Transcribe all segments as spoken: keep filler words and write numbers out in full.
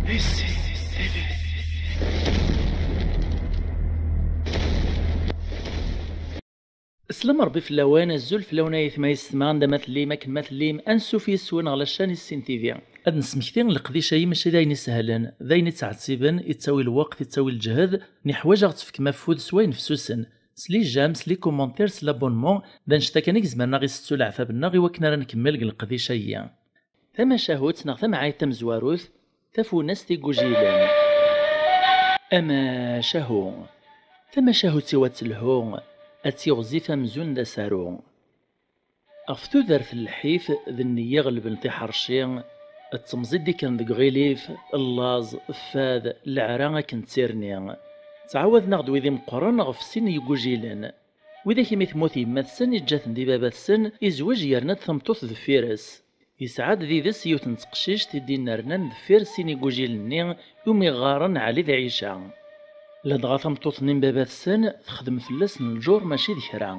Slam Rebbi fell-awen, azul fell-awen ay atma yessetma, anda ma tellim, akken ma tellim, ansuf yes-wen ɣer la chaîne Issin T V. Ad nesmekti leqdic-ayi mačči d ayen isehlen, d ayen ittɛettiben, ittawi lweqt, ittawi lǧehd, niḥwaǧ ad ɣ-tefkem afud s wayen fessusen, s les j'aime, s les commentaires, s l'abonnement, d annect-a kan i izemren ad ɣ-isettu leɛtab-nneɣ i wakken ara nkemmel deg leqdic-ayi. Tamacahut neɣ tamɛayt tamezwarut, tafunast igujilen. Amacahu. Tamacahut-iw ad telhu, ad tiɣzif amzun d asaru. Ɣef tudert n lḥif d nniya ɣelben tiḥerci, d temẓi d-ikkren deg uɣilif, llaẓ, fad, leɛra akken d tirni. Ttɛawaden-aɣ-d wid imeqqren ɣef sin n yigujilen. Widak imi temmut yemma-tsen, iǧǧa-ten di baba-tsen, izweǧ yerna-d tameṭṭut deffir-s. Yesɛa-d did-s yiwet n teqcict i d-innernan deffir sin igujilen-nni umi ɣɣaren Ɛli d Ɛica. Ladɣa tameṭṭut-nni n baba-tsen texdem fell-asen lǧur mačči d kra.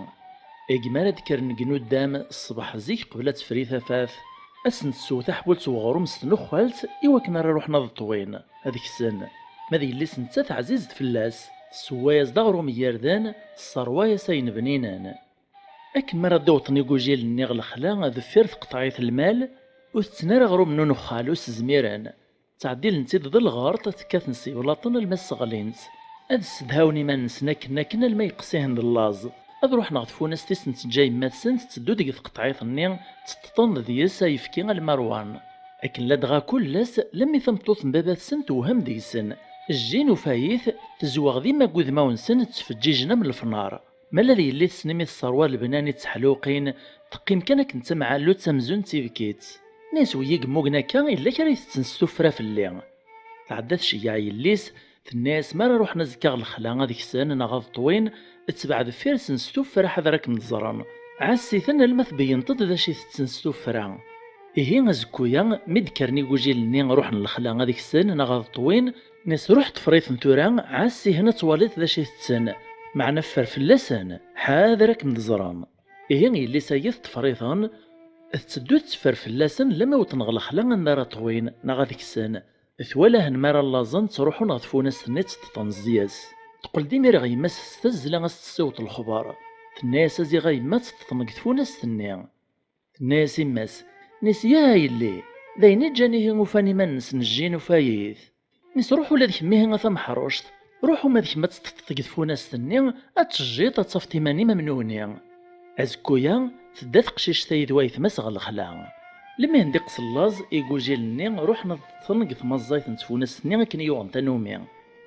Agi mi ara d-kkren deg nuddam ṣṣbeḥ zik qbel ad tefri tafat, ad sen-tessew taḥbult n uɣrum s tnuxxalt i wakken ara ruḥen ad ṭwin, ad ksen. Ma d yelli-s nettat ɛzizet fell-as, tessewway-as-d aɣrum n yirden, tesserway-as ayen bninen. Akken mi ara d-awṭen igujilen-nni ɣer lexla deffir tqeṭɛit lmal, ur tetten ara aɣrum n unuxxal, ur s-zmiren. Ttɛeddilen-tt-id d lɣerṭ, tekkaten s yeblaṭen alma sseɣlin-tt. Ad ssedhawen iman-nsen akken akken alma yeqqes-ihen d llaẓ. Ad ruḥen ɣer tfunast i sen-teǧǧa yemma-tsen tetteddu deg tqeṭɛit-nni, tteṭṭeḍen deg-s ayefki alma ṛwan. Akken ladɣa kul ass, lemmi tameṭṭut n baba-tsen tewhem deg-sen. Jjin ufayit, tezweɣ dima deg udmawen-nsen ttfeǧǧijen am lefnar. Ma la d yelli-tsen imi tesserwa lebnan i tteḥluqin, teqqim kan akken d tamɛallutt amzun d tibkit. Nna-yas, wigi yemmugen akka, yella kra itetten s tuffra fell-i. Tɛedda tceggeɛ yelli-s, tenna-yas, mi ara ruḥen azekka ɣer lexla ad ksen neɣ ad ṭwin, tbeɛ deffir-sen s tuffra ḥader ad kem-d-ẓren. Ɛass-iten alma tbeyyneḍ-d d acu i tetten s tuffra. Ihi azekku-ya, mi d-kkren igujilen-nni ruḥen lexla ad ksen neɣ ad ṭwin, nna-yas, ruḥ ṭfer-iten tura, ɛass-ihen ad twaliḍ d acu i tetten. Meɛna ffer fell-asen, ḥader ad kem-d-ẓren. Ihi yelli-s-agi teṭṭfer-iten, tetteddu tetteffer fell-asen lamma wwḍen ɣer lexla anda ara ṭwin neɣ ad ksen. Twala-hen mi ara llaẓen ttruḥun ɣer tfunast-nni tteṭṭeḍen zzi-s. Teqqel-d imir ɣer yemma-s s tazzla a s-tessiweḍ lexber. Tenna-yas, a ziɣ a yemma tteṭṭeḍen deg tfunast-nni. Tenna-yas yemma-s, nna-yas, ya a yelli, d ayen i ǧǧan ihi ufan iman-nsen jjin ufayit. Nna-yas, ruḥ ula d kemm ihi a tameḥruct, ruḥ uma d kemm ad teṭṭeḍ deg tfunast-nni, ad tejjiḍ ad tafeḍ iman-im am nutni. Azekku-ya, tedda teqcict-a yid wayetma-s ɣer lexla. Lemmi d-iqqes llaẓ, igujilen-nni ruḥen ad ṭṭeḍen deg tmaẓẓayt n tfunast-nni akken i yuɣen tanumi.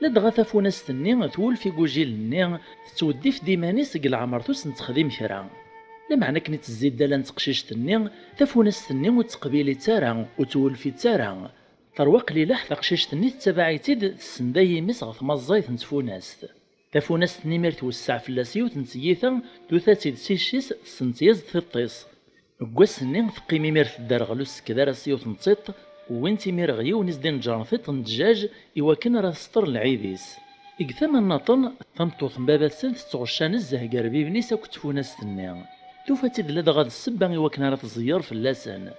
Ladɣa tafunast-nni twulef igujilen-nni, tettweddif-d iman-is deg leɛmer-is ur s-nettexdim kra. Lameɛna akken i tezzi ddala n teqcict-nni, tafunast-nni ur tt-teqbil ara, ur tt-twulef ara. Terwa qlileḥ, taqcict-nni tettabaɛ-itt-id, tessenday imi-s ɣer tmaẓẓayt n tfunast. Tafunast-nni imir twesseɛ fell-as yiwet n tiyita, tuta-tt-id s icc-is, tessent-yas-d tiṭ-is. Deg wass-nni, teqqim imir tedderɣel ur s-tekkat ara s yiwet n tiṭ, wwin-tt imir ɣer yiwen i s-d-ineǧǧren tiṭ n ddjaj i wakken ara tesṭer lɛib-is. Deg tama nnaṭen, tameṭṭut n baba-tsen tettɣecca nezzeh deg rbiben-is akked tfunast-nni. Tufa-tt-id ladɣa d ssebba i wakken ara tẓeyyer fell-asen.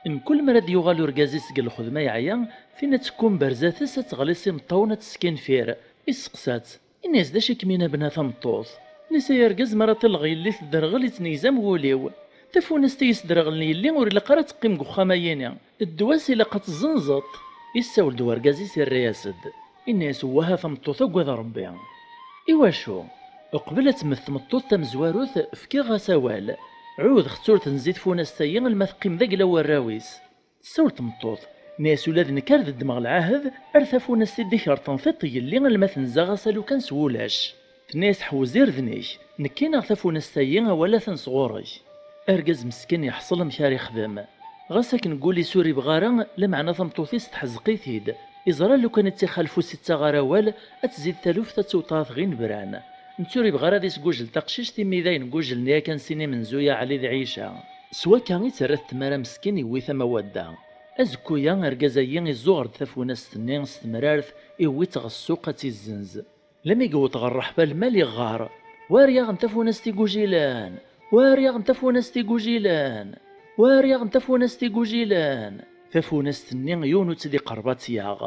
Mkul mi ara d-yuɣal urgaz-is seg lxedma yeɛya, tinna tekkumber zdat-s ad teɣli s imeṭṭawen ad teskinfir. Isteqsa-tt, inna-yas, d acu i kem-inabna tameṭṭut? Nna-s, ay argaz, mi ara ṭilleɣ yelli tedderɣel ittnegzam wul-iw. Tafunast i yi-sderɣlen yelli ur ilaq ara ad teqqim deg uxxam-ayini. Ddwa-s ilaq ad tt-tezzenzeḍ. Issawel-d urgaz-is irra-yas-d. Inna-yas, wah a tameṭṭut, agad Rebbi. Iwacu? Uqbel ad temmet tmeṭṭut tamezwarut, fkiɣ-as awal. Ɛuhdeɣ-tt ur tenzi tfunast-ayi alma teqqim d agla n warraw-is. Tessawel tmeṭṭut, tenna-yas, ula d nekk ar d ddmeɣ lɛahed, ar tafunast i d-ikerṭen tiṭ yelli alma tenza ɣas alukan s wulac. Tenna-yas, ḥewwez irden-ik, nekki neɣ tafunast-ayi awal atan sɣur-k. Argaz meskin yeḥṣel amek ara ixdem. Ɣas akken deg wul-is ur ibɣi ara, lameɛna tameṭṭut-is teḥzeq-it-id. Iẓra lukan i tt-ixalef ur s-ittaɣ ara awal, ad tzid taluft ad tewṭeɛ tɣinebran. Netta ur ibɣi ara ad isgujel taqcict imi dayen gujlen yakan sin imenzuya Ɛli d Ɛica. S wakka i tt-terra tmara meskin iwwi-t am awadda. Azekku-ya argaz-ayi iẓuɣer-d tafunast-nni s temrart, iwwi-tt ɣer ssuq ad tt-izzenz. Lami yewweḍ ɣer ṛṛeḥba lmal iɣɣar, war yaɣen tafunast igujilen! War yaɣen tafunast igujilen! War yaɣen tafunast igujilen! Tafunast-nni yiwen ur tt-id-iqerreb ad tt-yaɣ.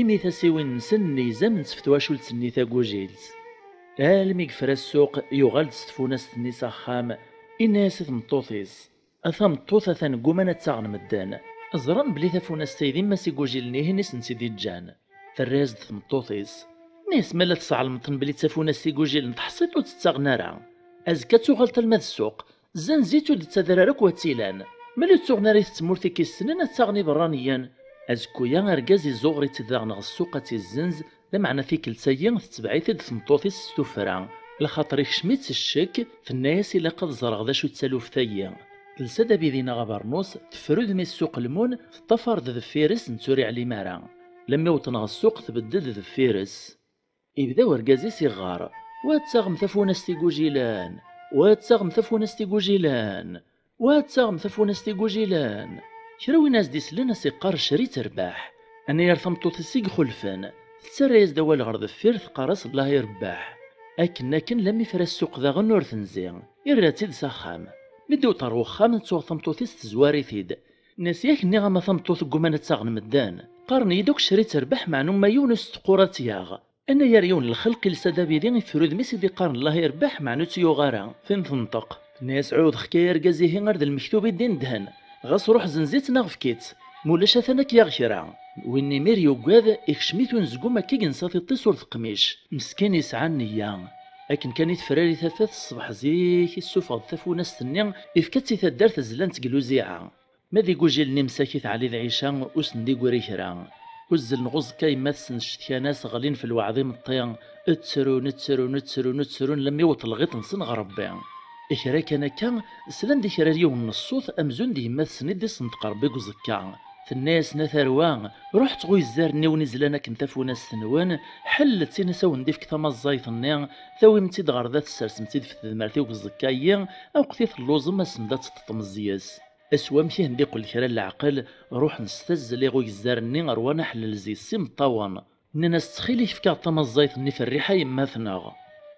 imi tasiwin-nsen nneizament ɣef twacult-nni tagujilt. Almi yefra ssuq, yuɣal-d s tfunast-nni s axxam, inna-yas i tmeṭṭut-is: "A tameṭṭut, atan gguman ad ttaɣen medden. Ẓran belli tafunast-a d yemma-s igujilen, ihi i sen-tt-id-iǧǧan." Terra-yas-d tmeṭṭut-is, tenna-yas: "Ma la tesɛelmeḍ-ten belli d tafunast igujilen, teḥṣiḍ ur tt-ttaɣen ara. Azekka ad tuɣaleḍ alma d ssuq, zzenz-itt, ur d-ttader ara akk wa tt-ilan. Ma ur ttaɣen ara i tmurt i k-issnen, ad ttaɣen iberraniyen." Azekku-ya argaz izuɣer-itt-id daɣen ɣer ssuq ad tt-izzenz, lameɛna tikkelt-agi tetbeɛ-it-id tmeṭṭut-is s tuffra, lxaṭer ikcem-itt ccek, tenna-yas: "Ilaq ad ẓreɣ d acu d taluft-agi." Telsa-d abidi neɣ abernus, teffer udem-is s uqelmun, teṭṭafar-d deffir-s netta ur iɛlim ara. Lammi wwḍen ɣer ssuq, tbedded deffir-s. Ibda urgaz-is iɣɣar: "Wa ad taɣem tafunast igujilen! Wa ad taɣem tafunast igujilen! Wa ad taɣem tafunast igujilen!" Kra win as-d-isellen a s-iqqar: "Cri terbaḥ." Anayer tameṭṭut-is i ixulfen, tettarra-yas-d awal ɣer deffir, teqqar-as: "Allah irebbeḥ." Akken akken, lammi yefra ssuq daɣen ur tenzi, irra-tt-id s axxam. Mi d-iwweḍ ɣer wexxam, tuɣ tameṭṭut-is tezwar-it-id. Nniɣ-as: "Yak nniɣ-am a tameṭṭut, gguman ad ttaɣen medden. Qqaren-iyi-d akk cri terbeḥ, meɛna uma yiwen ur s-teqqur ad tt-yaɣ." Anayer yiwen n lxelq ilsa-d abidi, iffer udem-is i d-iqqaren: "Allah irebbeḥ", meɛna ur tt-yuɣ ara. Tin tenṭeq, tenna-yas: "Ɛudeɣ-k ay argaz, ihi ar d lmektub i d-indhen. Ɣas ruḥ zenz-itt neɣ efk-itt. Mulac atan ad k-yaɣ kra." Win imir yuggad, ikcem-it unezgum akka i yensa tiṭ-is ur teqmic. Meskin yesɛa nniya. Akken kan i tefrari tafat, ṣṣbeḥ zik issufeɣ-d tafunast-nni, ifka-tt i taddart zlant deg luziɛa. Ma d igujilen imsakit Ɛli d Ɛica, ur sen-d-igri kra. Uzzlen ɣer uẓekka yemma-tsen, cetkan-as, ɣlin f lweɛd imeṭṭi, ttrun, ttrun, ttrun, ttrun, lammi iwweḍ lɣiḍ-nsen ɣer Rebbi. Kra kan akka, slan-d i kra n yiwen n ṣṣut amzun d yemma-tsen i d-isenṭeq Rebbi deg uẓekka. Tenna-yasen: "A tarwa, ruḥet ɣer uyezzar-nni win izlan akken tafunast-nwen, ḥellet-tt, in-as a wen-d-ifk tamaẓẓayt-nni, tawim-tt-id ɣer da, tessersem-tt-id f tedmert-iw deg uẓekka-yi, aweqt i telluẓem, asem-d ad teṭṭeḍem zzis." Aswamek i hen-d-iqqel kra n leɛqel, ruḥen s tazzla ɣer ugezzar-nni, rwan aḥellel zzit s imeṭṭawen. Nnan-as: "Ttxil-k, efk-aɣ-d tamaẓẓayt-nni f rriḥa yemma-tneɣ."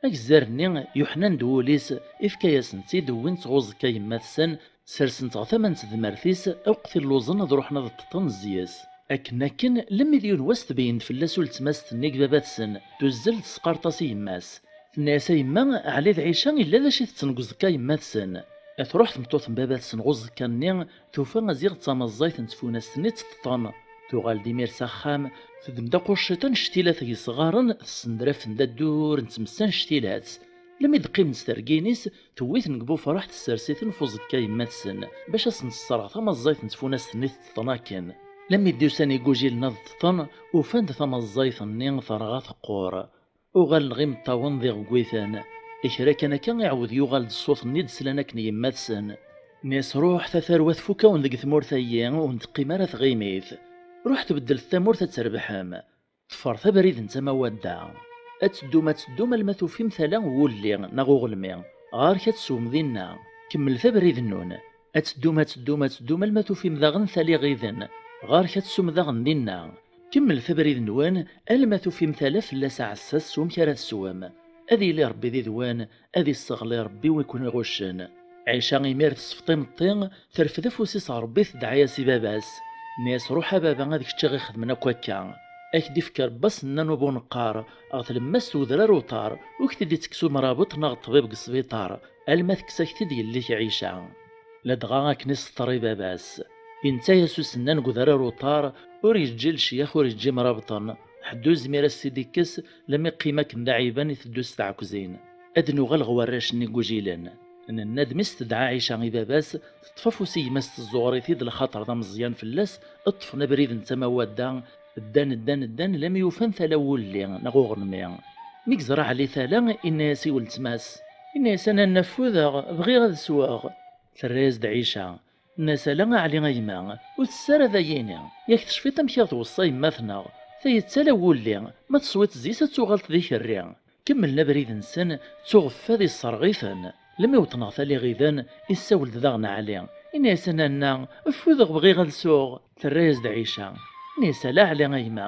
Agezzar-nni yuḥnan-d wul-is, ifka-yasen-tt-id, wwin-tt ɣer uẓekka yemma-tsen, sersen-tt ɣer tama n tedmert-is, aweqt i lluẓen ad ruḥen ad ṭṭeṭṭen zzis. Akken akken, lemmi d yiwen wass tebyen-d fell-as uletma-s tennig baba-tsen, tuzzel tesqart-as i yemma-s. Tenna-yas: "A yemma, Ɛli d Ɛica illa d acu i tetten deg uẓekka yemma-tsen." Ad truḥ tmeṭṭut n baba-tsen ɣer uẓekka-nni, tufa aziɣ d tamaẓẓayt n tfunast-nni tteṭṭen. Tuɣal-d imir s axxam, teddem-d aqucciṭ annect-ila deg yesɣaren, tessendraf-ten-d addur n tmes annect-ila-tt. Lammi d-qqimen s tergin-is, tewwi-ten deg bufraḥ, tessers-iten f uẓekka yemma-tsen, bac ad sen-tesserɣ tamaẓẓayt n tfunast-nni tteṭṭen akken. Lammi d-usan igujilen ad ṭṭeṭen, ufan-d tamaẓẓayt-nni terɣa teqqur. Uɣalen ɣ imeṭṭawen d iɣeggwiten. Kra kan akka, iɛawed yuɣal-d ṣṣut-nni d-slan akken yemma-tsen. Nni-as: "Ruḥet a tarwa, tfuk-awen deg tmurt-ayi, ur n-teqqim ara tɣimit. Ruḥet beddlet tamurt ad trebḥem. Ḍfret abrid n tama wadda. Ad teddum, ad teddum, alma tufim tala n wulli neɣ uɣelmi, ɣer-k ad teswem dinna. Kemmlet abrid-nnun. Ad teddum, ad teddum, ad teddum, alma tufim daɣen tala iɣiden, ɣer-k ad teswem daɣen dinna. Kemmlet abrid-nwen, alma tufim tala fell-as aɛessas s wamek ara teswem. Ad yili Rebbi did-wen, ad isseɣli Rebbi wi ken-iɣuccen." Ɛica imir tesfeḍ imeṭṭi, terfed afus-is ɣer Rebbi, tedɛa-yas i baba-s. Nni-as: "Ruḥ a baba, ad kečč i ɣ-ixedmen akk akka. Ad k-d-ifk Rebbi asennan ubuneqqar, ɣer tlemmast n udrar uṭar, ur k-t-id-ittekkes umrabeṭ neɣ ṭṭbib deg sbiṭar, alma tekkes-ak-t-id yelli-k Ɛica." Ladɣa akken iseṭṭer i baba-s. Inta-yas usennan deg udrar uṭar, ur yeǧǧi lecyax, ur yeǧǧi imrabṭen. Ḥedd ur yezmir ad s-t-id-ikkes, lammi qqim akken d aɛiban iteddu s tɛekkzin. Ad nuɣal ɣer warrac-nni n igujilen. Nenna-d mi s-tedɛa Ɛica i baba-s, teṭṭef afus i gma-s, tezzuɣer-it-id lxaṭer d ameẓyan fell-as, ṭṭfen abrid n tama wadda, ddan, ddan, ddan, lammi ufan tala n wulli neɣ uɣelmi. Mi yeẓra Ɛli tala, inna-yas i weltma-s, inna-yas: "A nanna, ffudeɣ, bɣiɣ ad sweɣ." Terra-yas-d Ɛica, tenna-as: "Ala a Ɛli a gma, ur tess ara d ayini. Yak tecfiḍ amek i ɣ-tweṣṣa yemma-tneɣ? Tayi d tala n wulli, ma teswiḍ zzis ad tuɣaleḍ d ikerri." Kemmlen abrid-nsen, ttuɣ fad isserɣ-iten. Lammi wwḍen ɣer tala iɣiden, issawel-d daɣen Ɛli. Inna-yas: "A nanna, ffudeɣ, bɣiɣ ad suɣ." Terra-yas-d Ɛica, tenna-yas: "Ala a Ɛli a gma,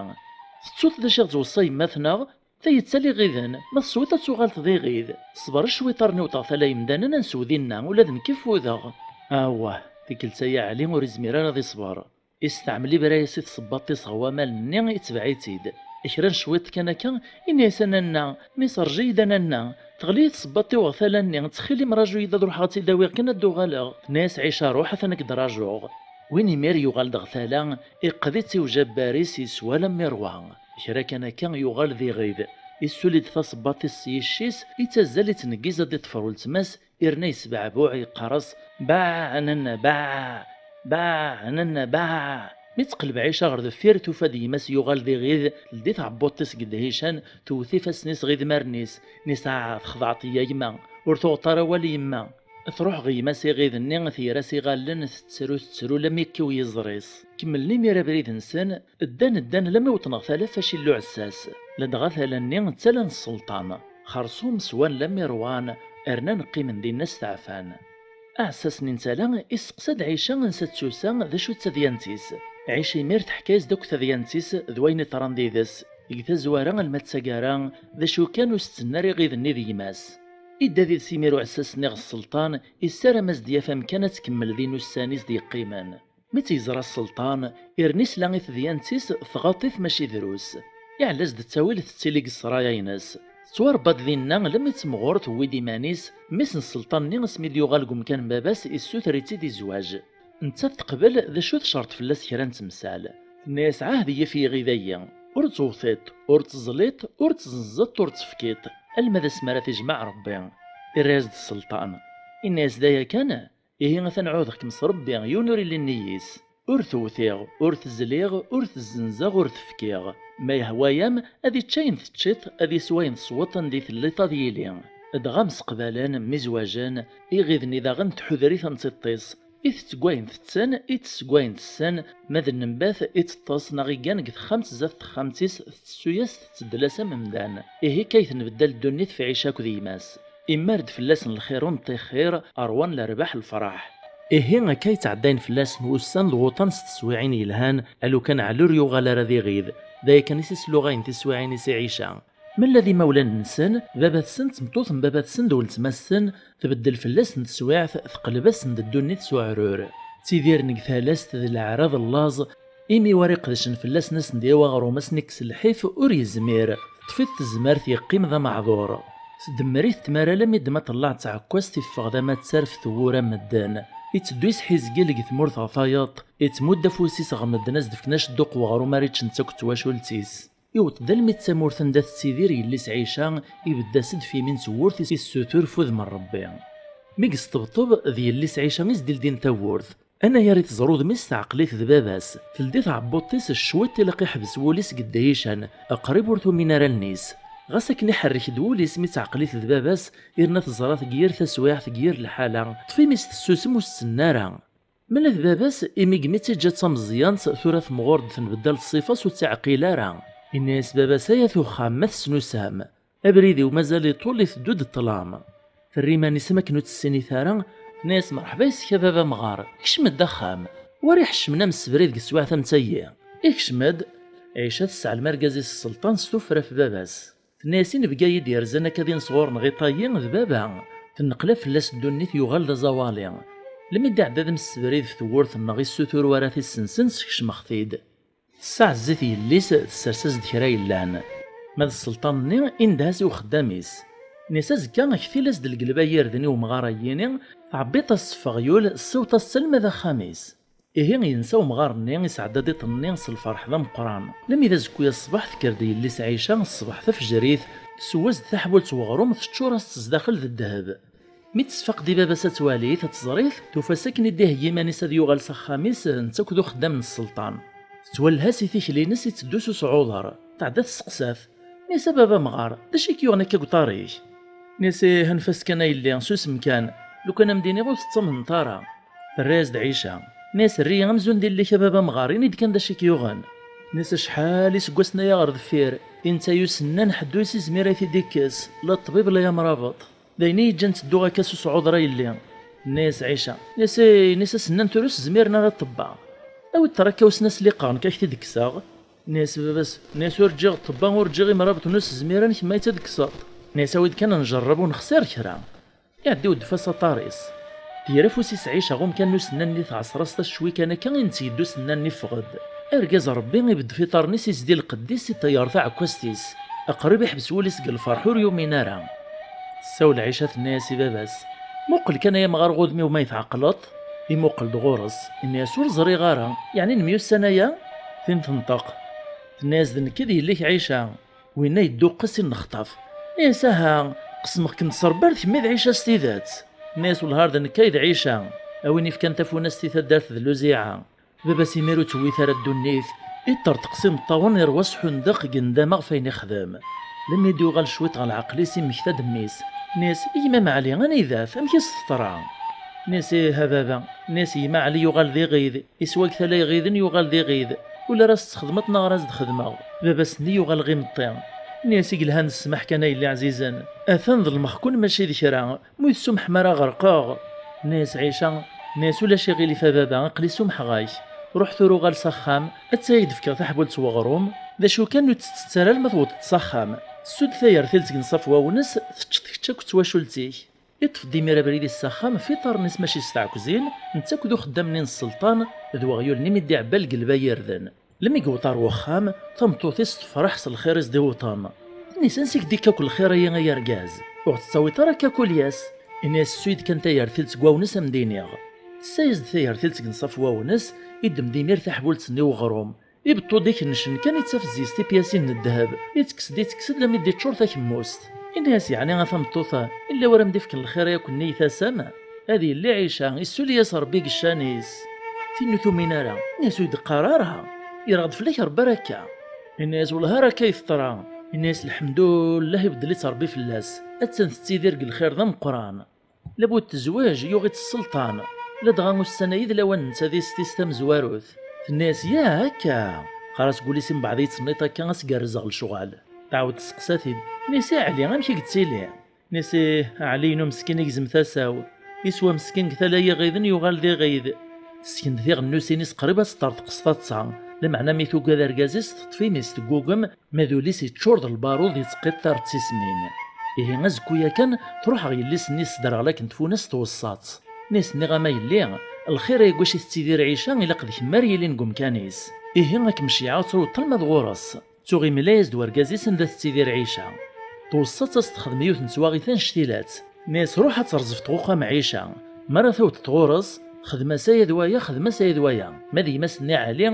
tettuḍ d acu i ɣ-tweṣṣa yemma-tneɣ? Tayi d tala iɣiden, ma teswiḍ ad tuɣaleḍ d iɣid. Ṣber cwiṭ ar n-wwḍeɣ tala yemdanen, ad nsew dinna, ula d nekk ffudeɣ." Awah, tikkelt-a Ɛli ur izmir ara ad iṣber. Isteɛmel ibra-yas i tṣebbaṭ-is ɣer wamal-nni, itbeɛ-itt-id. Kra n cwiṭ kan akka, ini-as: "A nanna, mi s rǧu-yi-d a nanna, teɣli-yi tṣebbaṭ-iw ɣer tala-nni, ttxil-m raju-yi-d ad ruḥeɣ ad tt-id-awiɣ kan ad d-uɣaleɣ." Tenna-yas Ɛica: "Ruḥ, atan ad k-d-rajuɣ." Win imir yuɣal-d ɣer tala, iqqed-itt i ujabbar-is, yeswa alammi rwa. Kra kan akka yuɣal d iɣid, issuli-d taṣebbaṭ-is s yicc-is, ittazzal ittneggiz ad d-iṭṭfer weltma-s, irna yesbeɛbuɛ, yeqqar-as: "Baɛ, a nanna, baɛ! Baɛ, a nanna, baɛ!" Mi teqleb Ɛica ɣer deffir, tufa-d gma-s yuɣal d iɣid, teldi tɛebbuḍt-is deg ddhican, tewwet ifassen-is ɣer idmaren-is, tenna-yas: "Ah, texdeɛḍ-iyi a gma, ur tuɣeḍ ara awal i yemma." Truḥ ɣer gma-s iɣid-nni, tger-as iɣallen, tettru, tettru, lammi yekkiw yiẓri-s. Kemmlen imir abrid-nsen, ddan, ddan, lammi wwḍen ɣer tala f acillu uɛessas. Ladɣa tala-nni d tala n sselṭan. Xersum swan lammi rwan, rnan qqimen dinna steɛfan. Aɛessas-nni n tala isteqsa-d Ɛica ansa d-tusa, d acu d tadyant-is. Ɛica imir teḥka-yas-d akk tadyant-is d wayen iḍran did-s, deg tazwara alma d taggara, d acu kan ur s-tenna ara iɣid-nni d gma-s. Idda did-s imir uɛessas-nni ɣer sselṭan, issaram-as-d yaf amkan ad tkemmel din ussan-is d-yeqqimen. Mi tt-yeẓra sselṭan, irna isla i tedyant-is tɣaḍ-it mačči drus. Iɛella-as-d ttawil tettili deg ssraya-ines. Tettwarebba-d dinna lammi d temɣur tewwi-d iman-is, mmi-s n sselṭan-nni asmi d-yuɣal deg umkan n baba-s issuter-itt-id i zzwaǧ. Nettat teqbel, d acu tcerṭ fell-as kra n temsal. Tenna-yas: "Ɛahed-iyi ɣef yiɣid-agi, ur ttewṭiṭ, ur tteẓliṭ, ur tzenzeṭ, ur tefkiṭ, alma d asmi ara t-ijmeɛ Rebbi." Irra-yas-d sselṭan, inna-yas: "D aya kan? Ihi atan ɛuhdeɣ-kem s Rebbi, yiwen ur illi nnig-s. Ur tewtiɣ, ur tezliɣ, ur tezzenzeɣ, ur tefkiɣ. Ma yehwa-yam, ad ičč ayen teččiḍ, ad iswa ayen tesweḍ, anda i telliḍ ad yili." Dɣa mseqbalen, mmi zwajen, iɣiden-nni daɣen tḥuder-iten tiṭ-is. Itett deg wayen tetten, itess deg wayen tessen, ma d nnbat iteṭṭes neɣ iggan deg texxamt zdat texxamt-is, tettessu-yas, tettbeddil-as am umdan. Ihi akka i tenbeddal ddunit f Ɛica akked gma-s. Immar-d fell-asen lxir ur neṭṭixir, ṛwan lerbaḥ lefraḥ. Ihi akka i ttɛeddayen fell-asen wussan d wuṭan s teswiɛin yelhan, alukan Ɛli ur yuɣal ara d iɣid. D aya kan i s-isluɣayen tiswiɛin-is i Ɛica. Ma lla d imawlan-nsen, baba-tsen d tmeṭṭut n baba-tsen d weltma-tsen, tbeddel fell-asen teswiɛt, teqleb-asen-d ddunit s uɛrur. Ttidiren deg talast d leɛrab n laẓ, imi war iqedcen fell-asen asen-d-yawi aɣrum, asen-ikkes lḥif, ur yezmir. Teṭṭef-it tezmert, yeqqim d ameɛdur. Tdemmer-it tmara alammi d ma tellaɛ d taɛekkazt, iffeɣ d amattar f tewwura n medden. Itteddu yesḥizgil deg tmurt ɣer tayeḍ, ittmudd afus-is ɣer medden ad s-d-fken acedduq n weɣrum ara yečč netta akked twacult-is. Iwweḍ-d almi d tamurt anda tettidir yelli-s Ɛica, ibedd-as-d f yimi n tewwurt, issutur f udem n Rebbi. Mi yesṭebṭeb, d yelli-s Ɛica i s-d-ildin tawwurt. Anagar i teẓra udem-is, teɛqel-it d baba-s. Teldi tɛebbuḍt-is cwiṭ, ilaq iḥbes wul-is deg ddihican, qrib ur tumin ara allen-is. Ɣas akken iḥerrek-d wul-is mi teɛqel-it d baba-s, irna teẓra-t deg yir taswiɛt, deg yir lḥala, ṭṭef imi-s tessusem ur s-tt-tenna ara. Ma lla d baba-s, imi deg mi tt-iǧǧa d tameẓyant, tura temɣur-d, tenbeddal ṣṣifa-s, ur tt-iɛqil ara. Inna-yas baba-s: "Ay at uxxam, ma tesnusam. Abrid-iw mazal iṭul, iteddu-d ṭṭlam." Terra iman-is am akken ur tt-tessinit ara, tenna-yas: "Merḥba yes-k a baba amɣar, kcem-d axxam. War iḥeccmen am ssebrid deg teswiɛt am tagi." Ikcem-d. Ɛica tesseɛlem argaz-is sselṭan s tuffra f baba-s. Tenna-yas: "Inebgi-yi-d yerzan akka din sɣur-neɣ iṭ-agi d baba." Tenneqla fell-as ddunit, yuɣal d aẓawali. Lmi d-iɛedda d msebrid f tewwurt-nneɣ, issutur wara tissensen, skecmeɣ-t-id. Tessaɛez-it yelli-s, tessers-as-d kra yellan. Ma d sselṭan-nni, indeh-as i uxeddam-is. Nni-as: "Azekka, ktil-as-d lgelba n yirden i umɣar-agi-ni, tɛebbiḍ-as s ufeɣyul, ssiweḍ-as-tt alma d axxam-is." Ihi yensa umɣar-nni, isɛedda-d iḍ-nni s lferḥ d ameqqran. Lmi d azekka-ya ṣṣbeḥ, tekker-d yelli-s Ɛica ṣṣbeḥ tafejrit, tessew-as-d taḥbult n weɣrum, teččur-as-tt zdaxel d ddheb. Mi tesfaq di baba-s ad twali-t, ad teẓr-it, tufa-t akken i d-iheggi iman-is ad yuɣal s axxam-is, netta akked uxeddam n sselṭan. Tettwelleh-as i tikli-ines, itteddu s usɛuḍer. Tɛedda tesseqsa-t: "Nni-as a baba amɣar, d acu i k-yuɣen akka deg uṭar-ik?" Nni-as: "Ih, anef-as kan a yelli, susem kan. Lukan a m-d-iniɣ ur tettamneḍ ara." Terra-yas-d Ɛica. Nni-as: "Err-iyi amzun d illi-k a baba amɣar, ini-d kan d acu i k-yuɣen." Nni-as: "Acḥal iseggasen aya ɣer deffir, i netta yusennan ḥedd ur s-izmir ad t-id-ikkes, la ṭṭbib la amrabeṭ. D ayen i yi-ǧǧan ttedduɣ akka s usɛuḍer a yelli." Tenna-yas Ɛica. Nni-as: "Ih, nni-as asennan tura ur s-zmiren ara ṭṭebba. Awi-d ṭṭraka-w s nasliqa-nnek ad k-t-id-kkseɣ." Nni-as baba-s, nni-as: "Ur ǧǧiɣ ṭṭebba, ur ǧǧiɣ imrabeṭen ur s-zmiren, kemm ay tt-id-kkseḍ." Nni-as: "Awi-d kan ad njerreb ur nexsir kra." Iɛedda iweddef-as aṭar-is. Yerra afus-is Ɛica ɣer umkan n usennan-nni, tɛeṣṣer-as-t, acwi kan akka i netta yedda usennan-nni, yeffeɣ-d. Argaz, Ṛebbi ibeddef iḍarren-is, izdi lqedd-is i ṭṭayer taɛekkazt-is. Aqrib iḥbes wul-is deg lferḥ, ur yumin ara. Tessawel Ɛica, tenna-yas i baba-s: "Muqel kan ay amɣar ɣ udem-iw ma tɛeqleḍ." Imuqel-d ɣur-s, inna-yas: "Ur ẓriɣ ara, yeɛni nemyussan aya?" Tin tenṭeq, tenna-yas: "D nekk i d yelli-k Ɛica." Winna yedduqqes i nnexṭaf. Inna-yas: "Aha, qesmeɣ-kem-d s Ṛebbi, ar d kemm i d Ɛica s tidet." Inna-yas: "Wellah ar d nekk ay d Ɛica, a win ifkan tafunast i taddart d Luziɛa." Baba-s imir ur tewwit ara ddunit, iṭṭerṭeq s imeṭṭawen, irwa s ḥundeq, yendam ɣef wayen ixdem. Lemmi d-yuɣal cwiṭ ɣer lɛeql-is, immekta-d mmi-s. Inna-yas: "I gma Meɛli, anida-t? Amek i s-teḍra?" Inna-yas: "Ih a baba." Inna-yas: "Gma Ɛli yuɣal d iɣid, iswa deg tala iɣiden yuɣal d iɣid. Ula ara s-txedmeḍ neɣ ara s-d-xedmeɣ." Baba-s-nni yuɣal ɣ imeṭṭi. Inna-yas: "I yelhan d ssmaḥ kan a yelli ɛzizen. Atan ḍelmeɣ-ken mačči d kra. Ma ur yi-tsumeḥem ara ɣerqeɣ." Inna-yas Ɛica, inna-yas: "Ulac iɣilif a baba, aql-i sumḥeɣ-ak. Ruḥ tura uɣal s axxam, atta ad k-d-fkeɣ taḥbult n weɣrum. D acu kan ur tt-tett ara alma tewwḍeḍ s axxam. Ssu-d tayertilt seg nṣaf wawnes, teččeḍ kečč akked twacult-ik." Iṭṭef-d imir abrid-is s axxam, f iḍarren-is mačči s tɛekkzin, netta akked uxeddam-nni n sselṭan, d weɣyul-nni mi d-iɛebba lgelba n yirden. Lmi yewweḍ ar wexxam, tameṭṭut-is tefreḥ s lxir i s-d-iwwḍen. Tenna-yas: "Ansi k-d-ikka akk lxir-ayi ay argaz? Ur ɣ-tettawiḍ ara akka kul ass?" Inna-yas: "Ssu-yi-d kan tayertilt seg wawnes a m-d-iniɣ." Tessa-yas-d tayertilt seg nṣaf wawnes, iddem-d imir taḥbult-nni n weɣrum. Ibeṭṭu-d ikennecen kan, ittaf zzi-s tipyasin n ddheb, ittekkes-d, ittekkes-d, lammi d-iččur takemmust. Inna-yas: "Yeɛni a tameṭṭut-a, illa wara m-d-ifken lxir-a akk-nni i tasam?" Ad yelli Ɛica, issuli-yas Ṛebbi deg ccan-is. Tin ur tumin ara, inna-yas: "Ur yi-d-qqar ara, yerɣed fell-ak Ṛebbi ar akka." Inna-yas: "Wellah ar akka i teḍra." Inna-yas: "Lḥemdullah, ibeddel-itt Ṛebbi fell-as, attan tettidir deg lxir d ameqqran." Labud tezweǧ, yuɣ-itt sselṭan. Ladɣa ussan-ayi d lawan n tadist-is tamezwarut. Tenna-yas: "Yah, akka?" Teqqar-as deg wul-is: "Mbeɛd i yi-tenniḍ akka, ad s-gerrzeɣ lecɣal." Tɛawed testeqsa-t-id. Tenna-yas: "A Ɛli, amek i yettili?" Inna-yas: "Ih, Ɛli-inu meskin igzem tasa-w. Iswa meskin deg tala n yiɣiden yuɣal d iɣid." Tesken-d tiɣennusin-is qrib ad teṭṭerḍeq s taḍsa, lameɛna mi tugad argaz-is teṭṭef imi-s teggugem, ma d ul-is iččur d lbarud, yettqiṭṭir d tismin. Ihi azekku yakan, truḥ ɣer yelli-s-nni tesderɣel akken tfunast, tweṣṣa-tt. Inna-yas: "Nniɣ-am a yelli, lxir-a deg wacu i tettidir Ɛica, ilaq d kemm ara yilin deg umkan-is. Ihi ad kem-ceyyɛeɣ ad truḍ alma d ɣur-s." Tuɣ imla-yas-d urgaz-is anda tettidir Ɛica. Tweṣṣa-tt ad s-texdem yiwet n twaɣit annect-ilat. Inna-yas: "Ruḥ ad terẓef tɣuxam Ɛica. Mi ara tawḍeḍ ɣur-s, xdem-as aya d waya, xdem-as aya d waya. Ma d gma-s-nni Ɛli,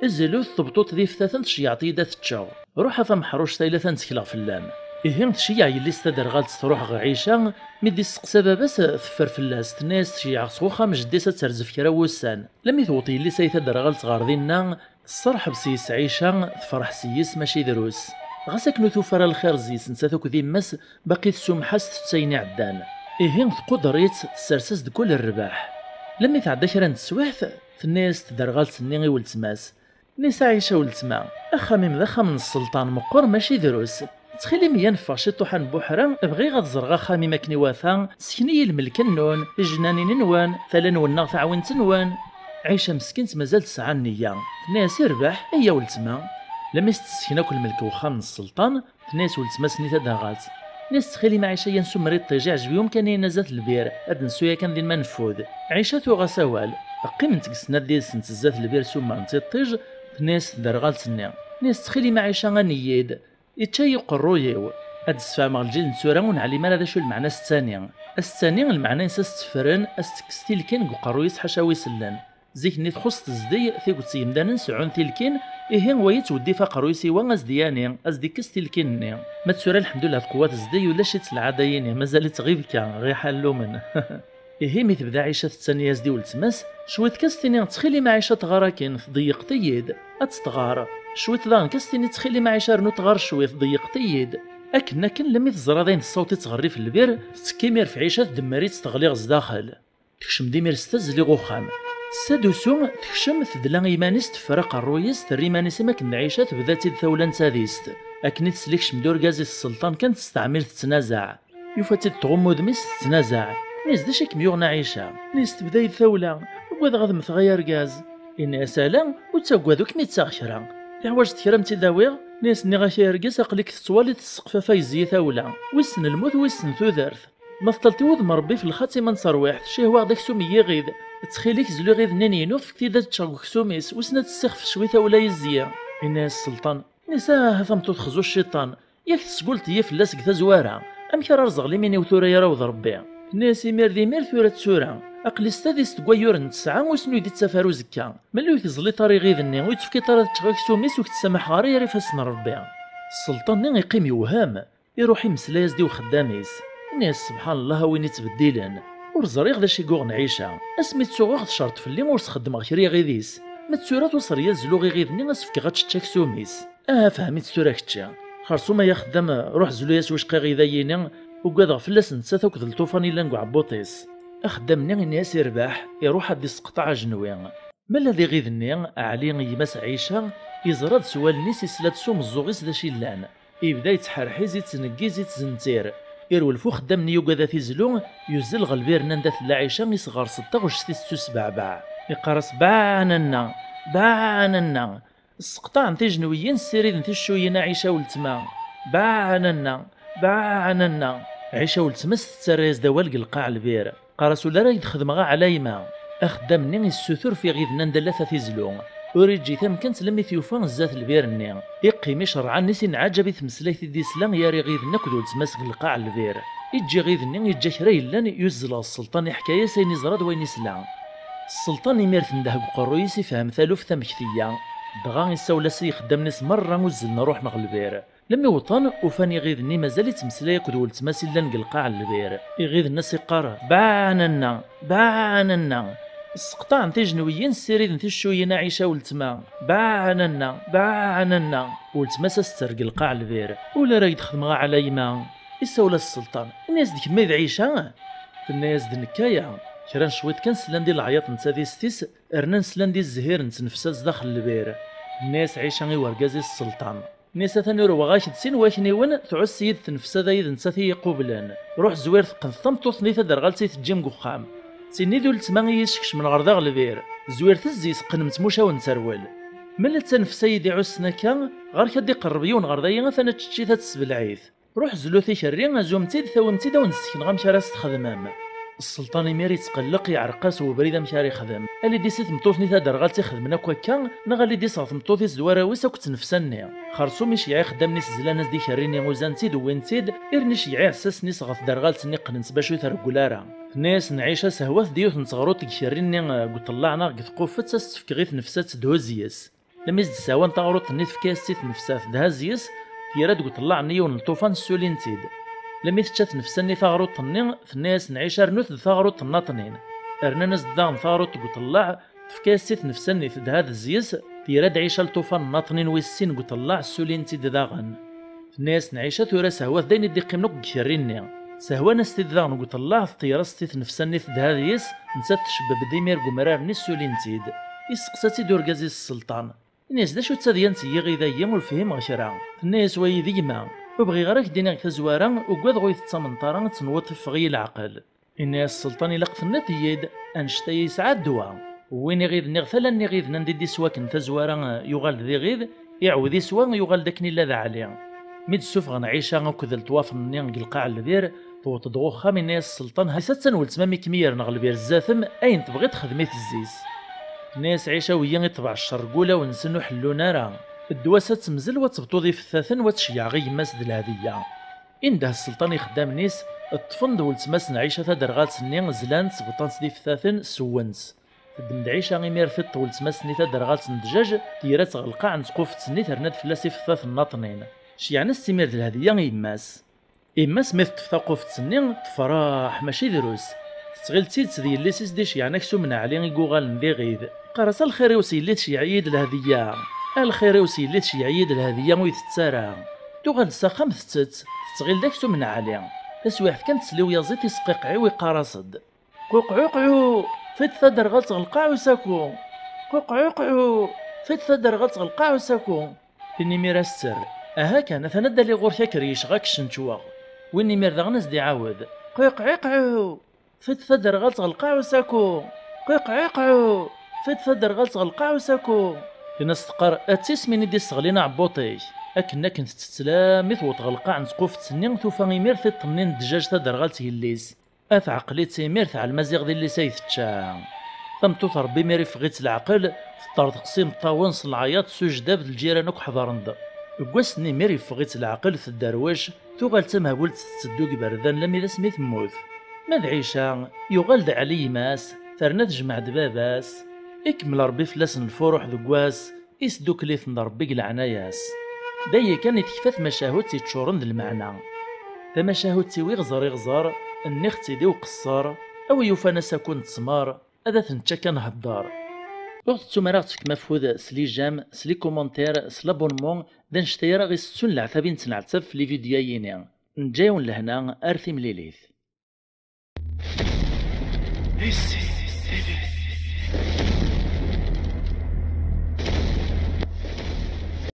zlu-t tebṭuṭ d iftaten, tceyyeɛḍ-iyi-d ad t-ččeɣ. Ruḥ a tameḥruct-a, ila ta ttekleɣ fell-am." Ihi tceyyeɛ yelli-s taderɣalt, truḥ ɣer Ɛica, mi d-isteqsa baba-s, teffer fell-as, tenna-yas: "Ceyyeɛeɣ s wexxam jeddi-s ad terzef kra n wussan." Lammi tewweḍ yelli-s ay taderɣalt ɣer dinna, tesserḥeb s yes Ɛica, tefreḥ s yes mačči drus. Ɣas akken ur tufi ara lxir zzi-s nettat akked yemma-s, baqi tessumeḥ-as, tett ayen iɛeddan. Ihi tquder-itt, tessers-as-d kul rrbeḥ. Lammi tɛedda kra n teswiɛt, tenna-yas tderɣalt-nni i weltma-s: "Nisa Ɛica weltma, axxam-im d axxam n sselṭan meqqer mačči drus. Ttxil-im, iyya neffeɣ ciṭuḥ ad nbuḥra, bɣiɣ ad ẓreɣ axxam-im akken iwata, sken-iyi lmelk-nnun, tijejnanin-nwen, tala-nwen neɣ taɛwint-nwen." Ɛica meskint mazal tesɛa nniya. Tenna-yas: "Irbeḥ, iyya weltma." Lammi s-tessken akk lmelk n uxxam n sselṭan, tenna-yas weltma-s-nni taderɣalt. Tenna-yas: "Ttxil-im a Ɛica, iyya nsumer iṭij, iɛjeb-iyi umkan-ihin zdat lbir, ad nsu yakan din ma neffud." Ɛica tuɣ-as awal. Qqiment deg snat did-sent zdat lbir, sumrent iṭij. Tenna-yas tderɣalt-nni. Tenna-yas: "Ttxil-im a Ɛica, ani-yi-d. Ičča-yi uqerruy-iw." Ad d-sfehmeɣ lǧil n tura ur neɛlim ara d acu lmeɛna asettani. Asettani, lmeɛna-ines ad s-tteffren, ad s-tekkes tilkin deg uqerruy-is ḥaca wi sellen. Zik-nni txuṣṣ tezdeg, tiget n yemdanen seɛɛun tilkin, ihi wa yettweddif aqerruy-is i wa, a s-d-yani, a s-d-ikkes tilkin-nni. Ma d tura, lḥemdullah, teqwa tezdeg, ulac-itt lɛada-yini, mazal-itt ɣib kan, ɣiḥ allumen. Ihi mi tebda Ɛica tettani-yas-d i weltma-s, cwiṭ kan s-tini: "Ttxil-im a Ɛica, tɣar akin, tḍeyyeqt-iyi-d." Ad tt-tɣar. Cwiṭ daɣen kan s-tini: "Ttxil-im a Ɛica, rnu tɣar cwiṭ, tḍeyyeqt-iyi-d." Akken akken, lemmi teẓra d ayen tessaweḍ-itt ɣer rrif n lbir, tettekki imir f Ɛica, tdemmer-itt, teɣli ɣer zdaxel. Tekcem-d imir s tazzli ɣer uxxam. Tessa-d usu, tekcem, tedla iman-is, teffer aqerruy-is, terra iman-is am akken d Ɛica, tebda-tt-id tawla n tadist. Akken i tesla ikcem-d urgaz-is sselṭan kan, testeɛmil, tettnazaɛ. Yufa-tt-id tɣumm udem-is, tettnazaɛ. Inna-yas: "D acu i kem-yuɣen a Ɛica?" Inna-yas: "Tebda-yi-d tawla. Ugadeɣ ad mmteɣ ay argaz." Inna-yas: "Ala, ur ttaggad, ur kem-ittaɣ kra. Teḥwaǧeḍ kra ad m-tt-id-awiɣ?" Inna-yas: "Nniɣ-ak ay argaz, aql-ik tettwaliḍ tesseqfafay zzi-i tawla. Wissen lmut, wissen tudert." Ma teṭṭal-t i wudem n Ṛebbi f lxatima n terwiḥt, cihwaɣ-d aksum n yiɣid. Ttxil-k, zlu iɣiden-nni n yinux, fek-t-id ad ččeɣ deg uksum-is, wissen ad t-ssixfef cwi tawla yezzi. Inna-yas sselṭan: Nisa, aha tameṭṭut xzu cciṭan, yak tesguleḍ-iyi fell-as deg tazwara, amek ara rẓeɣ limin-iw tura yaraw d Ṛebbi? Tenna-yas: Imir d imir, tura d tura, aql-i s tadist deg wayyur n tesɛa, ur sen-ur d-ittaf ara uzekka. Melli ur teẓliḍ ara iɣid-nni, ur tefkiḍ ara ad ččeɣ aksum-is, ur k-ttsamaḥeɣ ara yar ifassen n Ṛebbi. Sselṭan-nni iqqim yewhem, iruḥ imeslay-as-d i uxeddam-is. Inna-yas: Sebḥan Llah, a win ittbeddilen, ur ẓriɣ d acu i yuɣen Ɛica, asmi ttuɣeɣ tcerṭ fell-i ur s-xeddmeɣ kra iɣid-is. Ma d tura tuṣer-iyi ad zluɣ iɣid-nni, ad s-fkeɣ ad tečč aksum-is. Aha, fhem-itt tura kečči. Xersum ay axeddam, ruḥ zlu-yas wicqa iɣid-ayini, ugadeɣ fell-as nettat akked lṭufan yellan deg uɛebbuṭ-is. Axeddam-nni inna-yas irbeḥ, iruḥ ad d-isseqṭeɛ ajenwi. Ma d iɣid-nni, Ɛli, gma-s Ɛica, yeẓra-d s wallen-is, isla-d s umeẓẓuɣ-is d acu yellan. Yebda yettḥerḥiz, yettneggiz, yettzentir. Irwel f uxeddam-nni yugad ad t-izlu, yuzzel ɣer lbir-nni anda tella Ɛica, isɣers-d taɣect-is tettusbeɛbeɛ. Iqqar-as: Baɛananna! Baɛananna! Sseqṭaɛen tijenwiyin, ssiriden ticcuyin a Ɛica weltma. Baɛananna! Baɛananna! Ɛica weltma-s tettarra-yas-d awal deg lqaɛ lbir. Qqar-as: Ula ara k-d-xedmeɣ a Ɛlayma. Axeddam-nni yessutur f iɣiden anda llata tizlu. Ur iǧǧi tamkant lemmi t-yufa zdat lbir-nni. Iqqim icerrɛen-is, inɛaǧab i tmeslayt i d-isla yar iɣiden akked weltma-s deg lqaɛ n lbir. Iǧǧa iɣiden-nni, iǧǧa kra yellan, yuzzel ɣer sselṭan, iḥka-yas ayen iẓra d wayen isla. Sselṭan imir tendeh deg uqerruy-is, ifhem taluft amek teyya. Dɣa isawel-as i yixeddamen-is merra uzzlen ruḥen ɣer lbir. Lemmi wwḍen, ufan iɣiden-nni mazal ittmeslay akked weltma-s i llan deg lqaɛ n lbir. Iɣiden-nni as-iqqar: Baɛananna! Baɛananna! Sseqṭaɛen tijenwiyin, ssiriden ticcuyin a Ɛica weltma. Baɛananna! Baɛananna! Weltma-s as-tetter deg lqaɛ n lbir. Ula ara k-d-xedmeɣ a Ɛlayma. Isawel-as sselṭan, inna-yas: D kemm ay d Ɛica? Tenna-yas: D nekk aya. Kra n cwiṭ kan slan di leɛyaḍ n tadist-is, rnan slan di zzhir n tnefsa zdaxel lbir. Tenna-yas Ɛica i wergaz-is sselṭan. Nni-as: Atan urweɣ-ak-d sin wakniwen, tɛuss-iyi-d tnefsa d ayid nettat i yi-iqublen. Ruḥ zwir teqqen tameṭṭut-nni taderɣalt i teǧǧim deg uxxam. D tinni d uletma i yi-iskecmen ɣer daɣ lbir. Zwir tezzi, teqqnem tmucawen n terwel. Mel d tanefsa i yi-d-iɛussen akka, ɣer-k ad d-iqerreb yiwen ɣer dayi, atan ad tečč-it, ad tessebleɛ-it. Ruḥ zlu tikerri, azum-tt-id, tawim-tt-id, ad wen-d-ssekneɣ amek ara s-txedmem. Sselṭan imir ittqelleq, iɛreq-as webrid amek ara ixdem. Alid-is i tmeṭṭut-nni taderɣalt ixedmen akk akka, neɣ alid-is ɣer tmeṭṭut-is d warraw-is akked tnefsa-nni. Xersum iceyyeɛ ixeddam-nni-s zlan-as-d ikerri-nni, uzan-tt-id, wwin-tt-id, irni iceyyeɛ iɛessasen-is ɣer tderɣalt-nni, qqnen-tt bac ur treggel ara. Tenna-yas Ɛica: Sehwat-d yiwet n teɣruḍt deg ikerri-nni deg uṭellaɛ neɣ deg tqufet, ad s-tt-fkeɣ i tnefsa ad tt-thuzz yes. Lmi s-d-sehwan taɣruḍt-nni, tefka-yas-tt i tnefsa, tedha-z yes, tira deg uṭellaɛ-nni yiwen n lṭufan, ssulin-tt-id. Lmi tečča tnefsa-nni taɣruḍt-nni, tenna-yas Ɛica: Rnut-d taɣruḍt nnaṭnin. Rnan-as-d daɣen taɣruḍt deg uṭellaɛ, tefka-yas-tt i tnefsa-nni, tedha-d yes, tira-d Ɛica lṭufan nnaṭnin wis sin deg uṭellaɛ, ssulin-tt-id daɣen. Tenna-yas Ɛica: Tura sehwat-d ayen i d-iqqimen akk deg ikerri-nni. Sehwan-as-t-id daɣen deg uṭellaɛ, teṭṭeyyer-as-t i tnefsa-nni, tedha-d yes, nettat tcebbeb-d imir deg umrar-nni, ssulin-tt-id. Isteqsa-tt-id urgaz-is sselṭan. Ini-as: D acu d tadyant n yiɣid-agi? Ur fhimeɣ kra. Tenna-yas: Wayi d gma. Ur bɣiɣ ara k-d-iniɣ deg tazwara, ugadeɣ ur yi-tettameḍ ara, ad tenwuḍ teffeɣ-iyi leɛqel. Ini-as sselṭan: Ilaq tenniḍ-iyi-d, annect-a yesɛa ddwa. Wwin iɣid-nni ɣer tala n iɣiden anda i d-iswaken tazwara, yuɣal d iɣid, iɛawed iswa, yuɣal-d akken illa d Ɛli. Mi d-ssufɣen Ɛica akked lṭwafen-nni deg lqaɛ n lbir, tewweḍ-d ɣer uxxam, inna-yas sselṭan: Ha-t-an weltma-m i kem-yerren ɣer lbir zdat-m, ayen tebɣiḍ xdem-it zzi-s. Tenna-yas Ɛica: Wigi iṭbeɛ ccer deg wulawen-nsen, ur ḥellun ara. Ddwa-s ad temzel, wa tebṭuḍ ifettat-en, wa tceyyeɛ i yemma-s d lhediyya. Indeh sselṭan ixeddamen-is, ṭṭfen-d weltma-s n Ɛica taderɣalt-nni, zlan-tt, bṭan-tt d ifettat-en, sewwen-tt. Teddem-d Ɛica imir tiṭ weltma-s-nni taderɣalt n ddjaj, tira-tt ɣer lqaɛ n tqufet-nni, terna-d fell-as ifettat nnaṭnin. Ceyyɛen-as-tt imir d lhediyya i yemma-s. Yemma-s mi teṭṭef taqufet-nni, tefreḥ mačči drus. Tettɣil d tidet d yelli-s i s-d-iceyyɛen aksum n Ɛli i yuɣalen d iɣid. Teqqar-as: A lxir-iw s yelli tceyyeɛ-iyi-d lhediyya. A lxir-iw s yelli tceyyeɛ-iyi-d lhediyya ur itett ara. Tuɣal-d s axxam tettett, tettɣil d aksum n Ɛli. Taswiɛt kan tesla i uyaziḍ isqiqɛiw, iqqar-as-d: Quqɛuqɛu! Fiṭ taderɣalt ɣer lqaɛ usaku! Quqɛuqɛu! Fiṭ taderɣalt ɣer lqaɛ usaku! Tin imir as-tter: Aha kan, atan ad d-aliɣ ɣur-k akker yecɣa k-cenčweɣ. Win imir daɣen as-d-iɛawed: Qiqɛiqɛu! Fiṭ taderɣalt ɣer lqaɛ usaku! Qiqɛiqɛu! Fiṭ taderɣalt ɣer lqaɛ usaku! Tin as-teqqar: A d tismin i d-isseɣlin aɛebbuṭ-ik! Akken akken tettett lam i tewweḍ ɣer lqaɛ n tquft-nni, tufa imir tiṭ-nni n ddjaj taderɣalt yelli-s. A teɛqel-itt imir, teɛlem aziɣ d illi-s ay tečča. Tameṭṭut Ṛebbi imir iffeɣ-itt leɛqel, teṭṭerḍeq s imeṭṭawen s lɛayaṭ s ujdab d lǧiran akk ḥeḍren-d. Deg wass-nni imir iffeɣ-itt leɛqel tedderwec, tuɣal d tamehbult tetteddu deg iberdan lammi d asmi temmut. Ma d Ɛica, yuɣal-d Ɛli gma-s, terna tejmeɛ-d baba-s. Ikemmel Ṛebbi fell-asen lfuruḥ deg wass, isdukkel-iten Ṛebbi deg leɛnaya-s. D aya kan i tekfa tmacahut yeččuren d lmeɛna. Tamacahut-iw iɣẓer iɣẓer, nniɣ-tt-id i uqeṣṣer, a wi yufan asaku n ttmer, ad at-nečč akka nhedder. Ur tettum ara ad ɣ-tefkem afud s les j'aime, s les commentaires, s l'abonnement, d annect-a ara ɣ-isettun leɛtab i nettneɛtab f les vidéos-ayini. Neǧǧa-yawen lehna, ar timlilit.